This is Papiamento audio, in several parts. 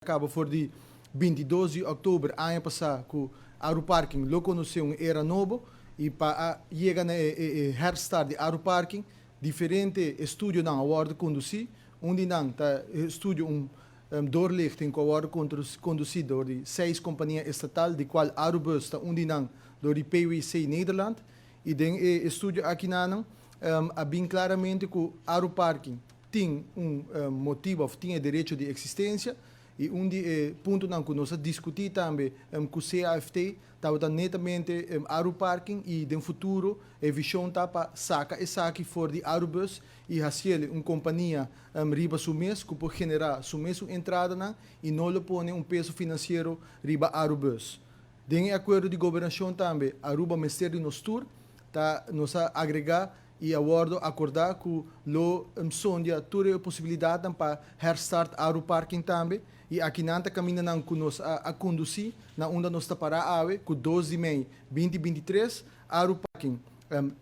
Caba for di 22 di october aña pasa cu Aruparking lo conoce un era nobo y pa yega na e herstart di Aruparking, diferente estudionan a wordo conduci. Un di nan ta estudio un doorlichting cu a wordo conduci door di seis compania estatal, di cual Arubus ta un di nan, door di PwC Nederland. Y den e estudio aki nan a bin claramente cu Aruparking tin un motibo of tin e derecho di existencia. Y un di e puntonan cu nos a discuti tambe cu CAFT tabata netamente Aruparking y den futuro e vision ta pa saca esaki for di Arubus y haci'e un compania riba su mes cu por genera su mes entrada y no lo pone un peso financiero riba Arubus. Den acuerdo di gobernacion tambe, Aruba mester di nos tur, ta nos a agrega y a wordo acorda cu lo sondia tur e posibilidad pa herstart Aruparking tambe. Y aki nan ta caminda nan cu nos a conduci na unda nos ta para awe, cu 2 di mei 2023 Aruparking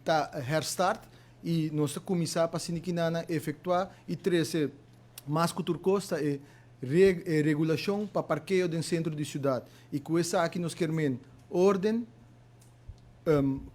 ta herstart y nos ta cuminsa pa asina efectua y trece mas cu tur cos ta e regulacion pa parkeo den centro di ciudad. Y cu esaki nos kier orden,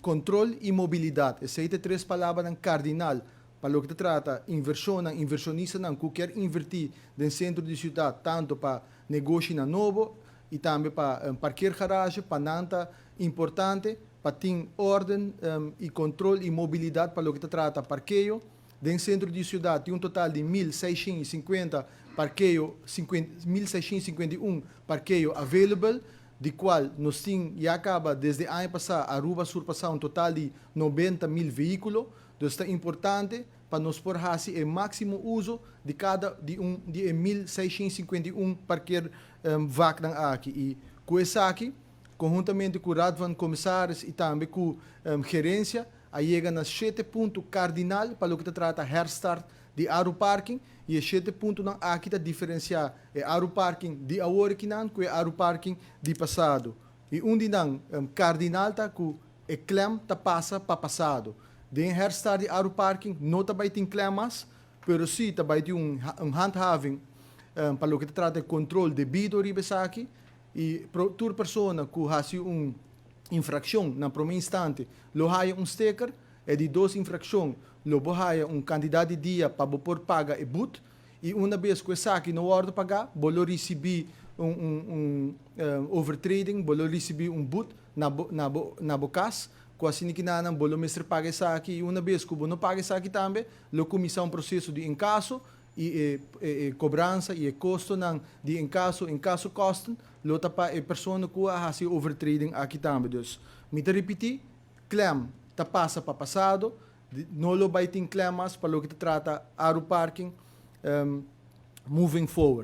control y mobilidad. Esey ta tres palabra cardinal pa loke ta trata inversion, inversionistanan cu kier inverti den centro di ciudad, tanto pa negoshi nobo y tambe pa parkeergarage, pa nan ta importante pa tin orden y control y mobilidad pa loke ta trata parkeo. Den centro di ciudad tin un total di 1.650 parkeo, 1.651 parkeo available, di cual nos tin ya caba desde aña pasa Aruba a surpasa un total di 90 mil vehiculo. Anto ta importante pa nos por haci e maximo uso di cada di un di 1.651 parkeer vaknan aki. Y cu esaki, conhuntamente cu Raad van Commissaris y tambe cu gerencia, a yega na siete punto cardinal pa loke ta trata herstart di Aruparking. Y e siete puntonan aki ta diferencia e Aruparking di awor akinan cu e Aruparking di pasado. Y un di nan cardinal ta cu e klem ta pasa pa pasado. Den herstart di Aruparking no ta bay tin klem mas, pero si ta bay tin un handhaving pa loke ta trata control debido riba esaki y tur persona cu haci un infraccion, na prome instante lo haya un sticker, e di dos infraccion lo bo haya un cantidad di dia pa bo por paga e boete, y un biaha cu esaki no wordo paga, bo lo ricibi un overtreding, bo lo ricibi un boete na bo cas, cu asina cu nan bo lo mester paga esaki, y un biaha cu bo no paga esaki tambe, lo cuminsa un proceso di incasso y cobransa y costonan di incasso, incasso kosten, lo ta pa e persona cu a haci overtreding aki tambe. Dus, mi ta ripiti, klem ta pasa pa pasado, no lo bay tin klem mas pa loke ta trata Aruparking moving forward.